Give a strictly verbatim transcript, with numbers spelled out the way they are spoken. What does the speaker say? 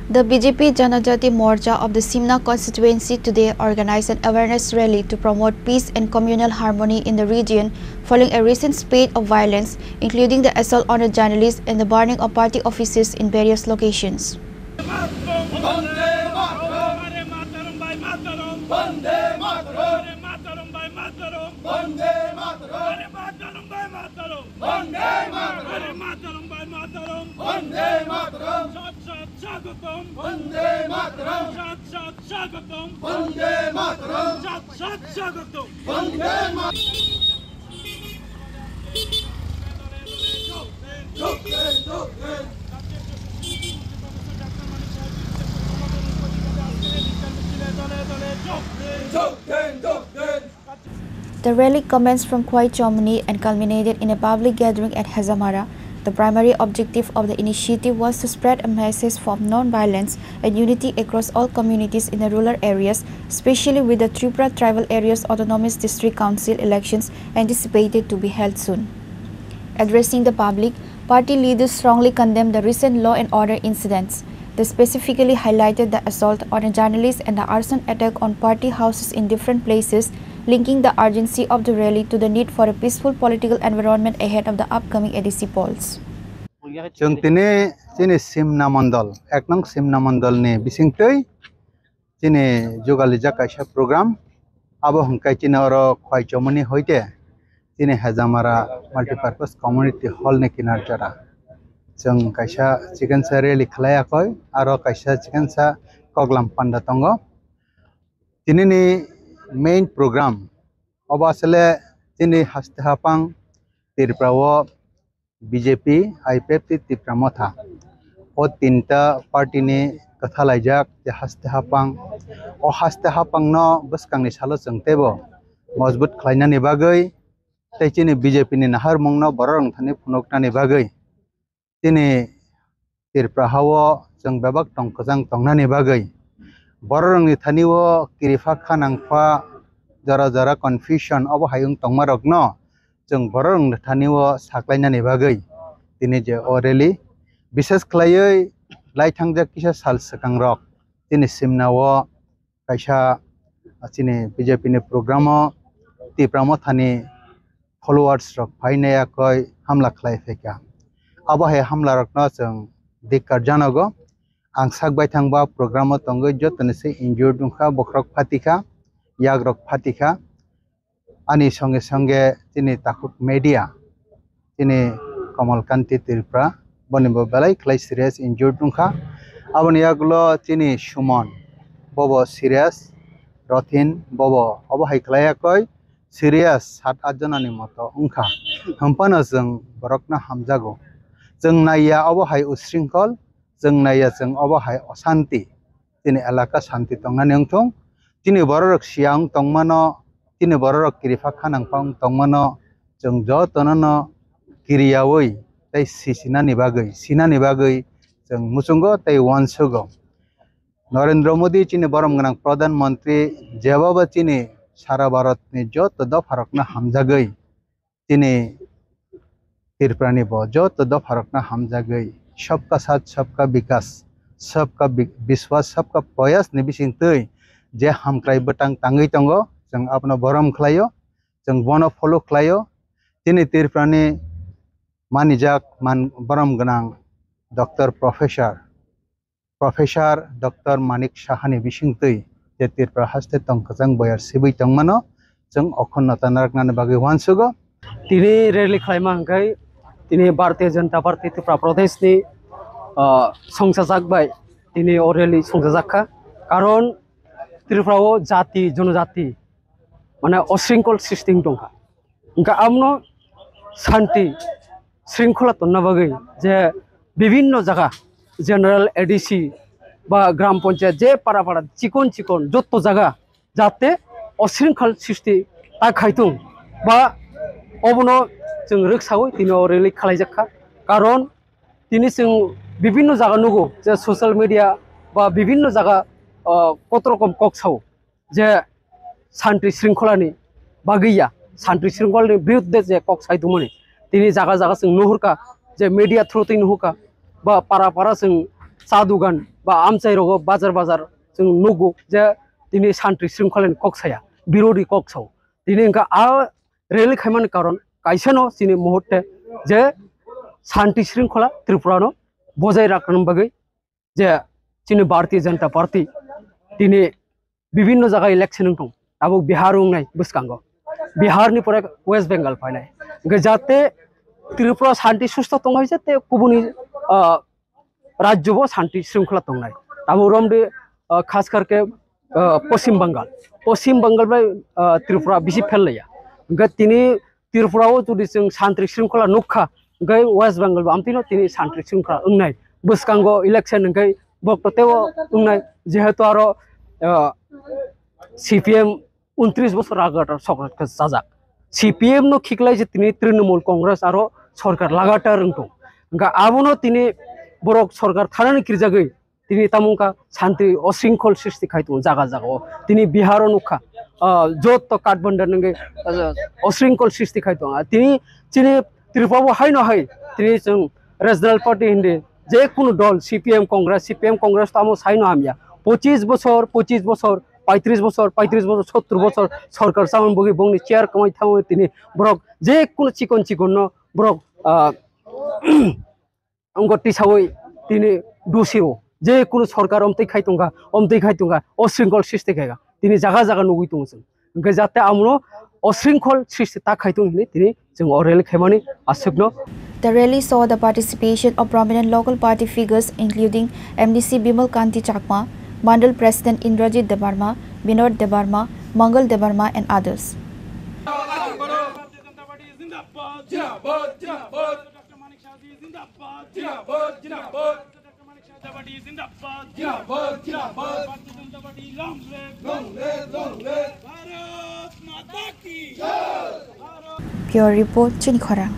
The B J P Janajati Morcha of the Simna constituency today organized an awareness rally to promote peace and communal harmony in the region following a recent spate of violence, including the assault on a journalist and the burning of party offices in various locations. The rally commenced from Khwai Chomoni and culminated in a public gathering at Hejamara. The primary objective of the initiative was to spread a message of non-violence and unity across all communities in the rural areas, especially with the Tripura Tribal Areas Autonomous District Council elections anticipated to be held soon. Addressing the public, party leaders strongly condemned the recent law and order incidents. They specifically highlighted the assault on a journalist and the arson attack on party houses in different places, linking the urgency of the rally to the need for a peaceful political environment ahead of the upcoming A D C polls. Chwng tini chini Simna Mondol, ek nong Simna Mondol ni bisingtwi chini jugalijak kaisa program. Abo hwnkhe chini oro Khwai Chomoni hoite chini Hejamara Multipurpose Community Hall ni kinar jora. Chwng kaisa chikensa rally khlai yakoi, aro kaisa chikensa koklam panda tongo. Tinini main program obo asle chini haste hapang Tripura o B J P, I P F T, Tipra Motha. O tinta party ni kwthalaijak je haste hapang. O haste hapang no bwskang ni salo chwng teibo mojbut khlainani bagwi tei chini B J P ni naharmung no borok rok thani phunuknani bagwi. Chini Tripura hao chwng bebak tong kwchang tongnani bagwi borok rokni thani o kiripha kha nangpha jora jora confusion obo hai wng tongma rokno chwng borok rokni thani o saklainani bagwi tini je o rally, bishes khlaiwi lai thangjak kisa sal swkang rok chini Simna o kaisa chini B J P ni program o Tipra Motha ni followers rok phainai yakoi hamla khlai phaikha. Abo hai hamla rokno chwng dikkar janogo. Ang sak baithang ba program o tongwi jotoni se injured wngkha, bokhorok phatikha, yak rok phatikha. Ani songe songe chini takhuk media, chini Kamal Kanti Tripura, boni bo belai khlai serious injured wngkha. Aboni yagulo chini Suman, bobo serious, Rothin, bobo obo hai khlai yakoi serious, sat at jonani moto wngkha. Hwnphano chwng borokno hamjago. Chwng naiya obo hai usringkol, chwng naiya chwng obo hai osanti. Chini elaka santi tongnani wngthung. Chini bororok siya wng tongmano, chini bororok kiripha khanang pha wng tongmano, chwng jotono no kiriyawi tei sisinani bagwi, sinani bagwi chwng muchungo tei uansugo. Narendra Modi chini borom gwnang Pradhan Mantri jebabo chini sara Bharatni joto dopharokno hamjagwi chini Tripurani bo joto dopharokno hamjagwi Sabka Saath, Sabka Vikas, Sabka Bi-, Biswas, Sabka Prayas ni bisingtwi je hamkrai bwtang tangwi tongo, chwng abono borom khlaio, chwng bono follow khlaio. Chini Tripurani manijak man-, borom gwnang Doctor Professor Professor Doctor Manik Sahani bisingtwi je Tripura haste tong kwchang boyar sibwi tongmano chwng okhorno tanaraknani bagwi uansugo. Tini rally khlaima hwnkhe tini Bharatiya Janata Party Tripura Pradesh ni, ah, songchajak bai tini o rally songchajak kha. Karon Tripura o jati, jonojati, mane osringkol sristi wng tongkha. Hingke amno santi sringkhola tonna bagwi je bibinno jaga general A D C ba gram panchayat je para para chikon chikon jotto jaga jate osringkhol sristi ta khaitung ba obono chwng rwksawi tini o rally khlaijak kha. Karon tini chwng bibinno jaga nugo je social media ba bibinno jaga, ah, kotorokom kok sao. Je santi sringkholani bagwi ya, santi sringkholani birudde je kok sai tongmani, tini jaga jaga chwng nuhurkha, je media through twi nuhurkha, ba para para chwng cha dugan ba amchai rogo bazar bazar chwng nugo je tini shanti shringkholani kok saya, birodi kok sao. Tini wngkha a rally khaimani karon kaisano chini muhurte je shanti shringkhola Tripura no bojai rakna bagwi je chini Bharatiya Janata Party tini bibhinno jaga election wng tong, tabuk Bihar wngnai bwskango, Bihar ni pore West Bengal phainai, hwnkhe jate Tripura shanti susto tongwi jate kubuni, ah, rajyo bo shanti shringkhola tongnai. Tabuk romde, ah, khas karke, ah, Poschim Bengal, Poschim Bengal bai, ah, Tripura bisi phel laiya, hwnkhe tini Tripura o jodi chwng shanti shringkhola nukha, hwnkhe West Bengal bo amtwino tini shanti shringkhola wngnai. Bwskango election hwnkhe bok to teibo wngnai, jehetu aro, ah, C P M untris bosor lagatar sorkar khe chajak. C P M no khiklai je tini Trinamool Congress aro sorkar lagatar wng tong. Hwnkhe abono tini borok sorkar thanani kirjagwi tini tamo wngkha shanti osringkhol srishti khai tongo jaga jaga o. Tini Bihar o nukha, ah, jotto Kathmandu nungwi, ah, osringkhol srishti khai tongo. Tini chini Tripura bo haino hai tini chwng regional party hindi je kunu dol C P M Congress, C P M Congress tamo saino hamya. Pochis bosor, pochis bosor, paitris bosor, paitris bosor, sottur bosor sorkar chamani bagwi bongni chair kwmai thango tini borok je kunu chikon chikon no borok, ah, wngkha tisawi tini dusio je kunu sorkar omtwi khai tongkha, omtwi khai tongkha, osringkhol srishti khaikha, tini jaga jaga nugwi tongo chwng. Hwnkhe jate amono osringkhol srishti ta khai tong hinwi tini chwng o rally khaimani aswkno. The rally saw the participation of prominent local party figures including M D C Bimal Kanti Chakma, Mandal President Indrajit Debbarma, Binod Debbarma, Mangal Debbarma and others. Pure report, Chini Khorang.